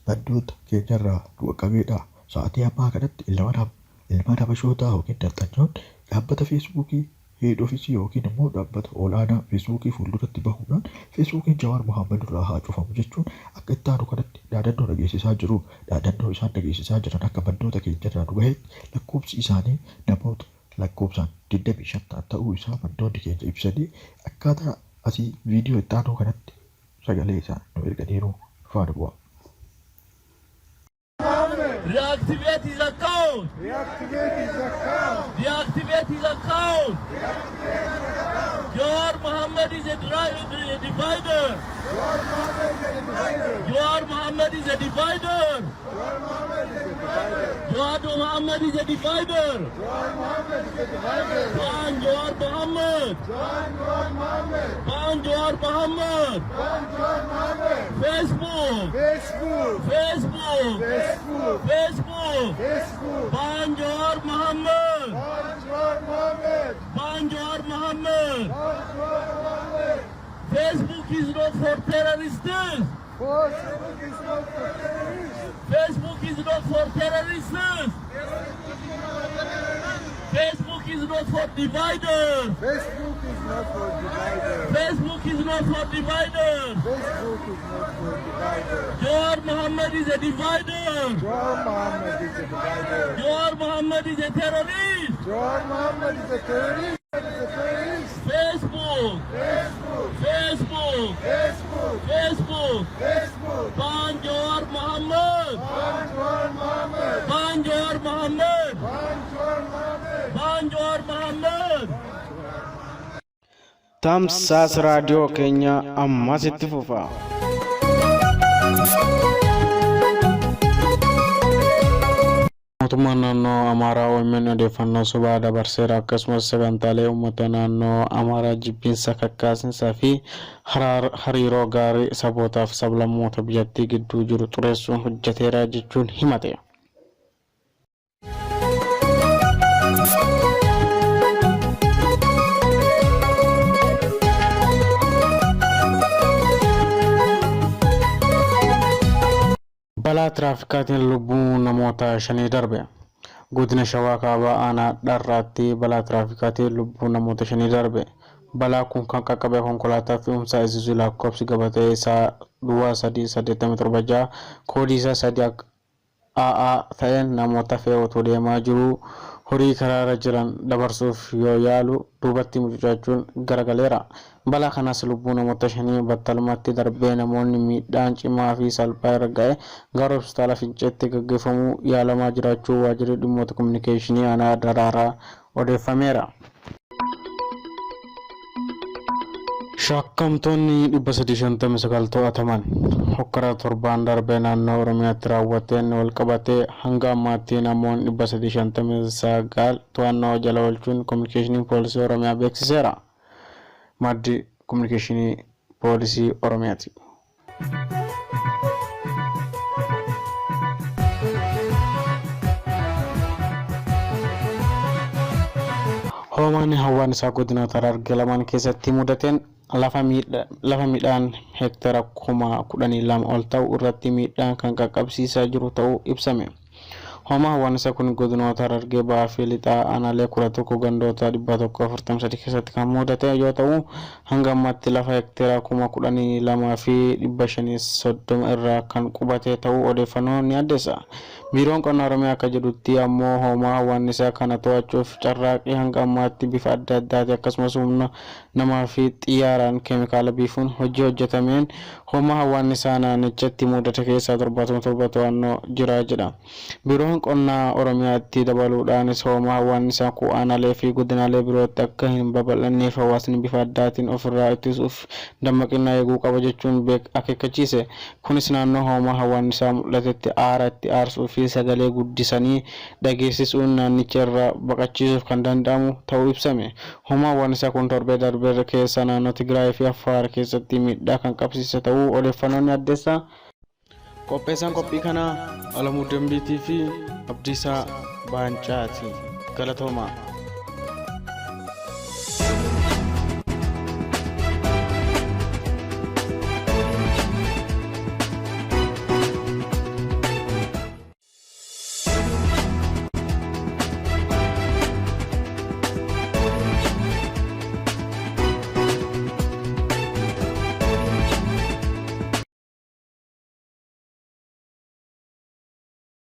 maddoota keenyarraa nu qaqqabeedha. Sa'aatii ammaa kanatti ilmaan Habashootaa yookiin nafxanyoonni dhaabbata Feesbuukii head office yookiin immoo dhaabbata olaanaa Feesbuukii fuulduratti bahuudhaan Feesbuukiin Jawaar Mohaammed irraa haa cufamu jechuun akka itti aanu kanatti dhaadannoo dhageessisaa jiru. Dhaadannoo isaan dhageessisaa jiran akka maddoota keenyarraa nu gahetti lakkoofsi isaanii namoota lakkoofsaan 25 ta'an ta'uu isaa maddoonni keenya ibsanii akkaataa asii viidiyoo itti aanu kanatti sagalee isaan nu erganiiru faana bu'aa. Reactivate his account. Reactivate his account. Deactivate his account. Jawar Mohammed is a divider. Jawar Mohammed is a divider. Jawar Mohammed is a divider. Jawar Mohammed is a divider. Jawar Mohammed is a divider. Jawar Mohammed is a divider. Ban Jawar Mohammed. Ban Jawar Mohammed. Ban Jawar Mohammed. Ban Jawar Mohammed. Facebook. Facebook. Facebook. Facebook. Facebook. Facebook. Ban Jawar Mohammed. Ban Jawar Mohammed. Ban Jawar Mohammed. Ban Jawar Mohammed. Facebook is not for terrorists. Facebook is not for terrorists. Facebook is not for terrorists. Facebook is not for dividers. Facebook is not for dividers. Facebook is not for dividers. Facebook is not for dividers. Jawar Mohammed is a divider. Jawar Mohammed is a divider. Jawar Mohammed is a terrorist. Jawar Mohammed is a terrorist. Is a terrorist. Facebook. Facebook. Facebook. Facebook. Facebook. Facebook. Ban Jawar Mohammed. Ban Jawar Mohammed. Ban Jawar Mohammed. Ban Jawar Mohammed. Ban Jawar Mohammed. Tamsaasa raadiyoo keenya ammas itti fufa. Mootummaan naannoo Amaaraa OMN odeeffannoo sobaa dabarseera, akkasumas sagantaalee uummata naannoo Amaaraa jibbiinsa kakkaasiinsaa fi hariiroo gaarii sabootaaf sablammoota biyyattii gidduu jiru xureessuun hojjeteera jechuun himate. Balaa tiraafikaatiin lubbuun namoota shanii darbe. Godina Shawaa Kaabaa Aanaa Dharraatti balaa tiraafikaatiin lubbuun namoota shanii darbe. Balaa kun kan qaqqabe konkolaataa fe'umsaa Isuzu lakkoofsi gabatee isaa duwwaa 3 87 6 koodii isaa 3 AA ta'een namoota fe'ee otoo deemaa jiruu horii karaarra jiran dabarsuuf yoo yaalu duubatti mucucaachuun garagaleera. Balaa kanas lubbuu namoota shanii battalumatti darbee namoonni miidhaan cimaa fi salphaa irra ga'e gara hospitaala Finceetti gaggeeffamuu yaalamaa jiraachuu waajjirri dhimmoota kominikeeshinii aanaa Daraaraa odeeffameera. Shakkamtoonni 359 to'ataman. Hokkara torbaan darbe naannoo Oromiyaatti raawwateen walqabatee hanga ammaatti namoonni 359 to'annoo jala oolchuun Kominikeeshiniin Poolisii Oromiyaa beeksiseera. Maddi Kominikeeshinii Poolisii Oromiyaati. Hoomaan hawwaannisaa godinoota Harargee lamaan keessatti mudateen lafa midhaan heektara 12,000 ol ta'u irratti miidhaan kan qaqqabsiisaa jiru ta'uu ibsame. Hoomaa hawwaannisaa kun godinoota Harargee Bahaa fi Lixaa aanaalee 11 gandoota 143 keessatti kan mudate yoo ta'u, hanga ammaatti lafa heektara 12,530 irraa kan qubate ta'uu odeeffannoon ni addeessa. Biiroon Qonna Oromiyaa akka jedhutti ammoo hoomaa hawwaannisaa kana to'achuuf carraaqqii hanga ammaatti bifa adda addaatiin akkasumas humna namaa fi xiyyaaraan keemikaala biifuun hojii hojjetameen hoomaa hawwaannisaa naannichatti mudate keessaa 77 to'annoo jira jedha. Biiroon Qonnaa Oromiyaatti dabaluudhaanis hoomaa hawwaannisaa kun aanaalee fi godinaalee birootti akka hin babal'anneef hawaasni bifa addaatiin ofirraa ittisuuf dammaqinaa eeguu qaba jechuun akeekkachiise. Kunis naannoo hoomaa hawwaannisaa mul'atetti aara itti aarsuu fi sagalee guddisanii dhageessisuun naannicha irraa baqachiisuuf kan danda'amu ta'uu ibsame. Hoomaa hawwaannisaa kun torbee darbe keessa naannoo Tigraay fi Affaar keessatti miidhaa kan qabsiise ta'uu odeeffannoon ni addeessa. Qopheessaan qophii kanaa Alamuu Dambiitii fi Abdiisaa Baancaati. Galatoomaa.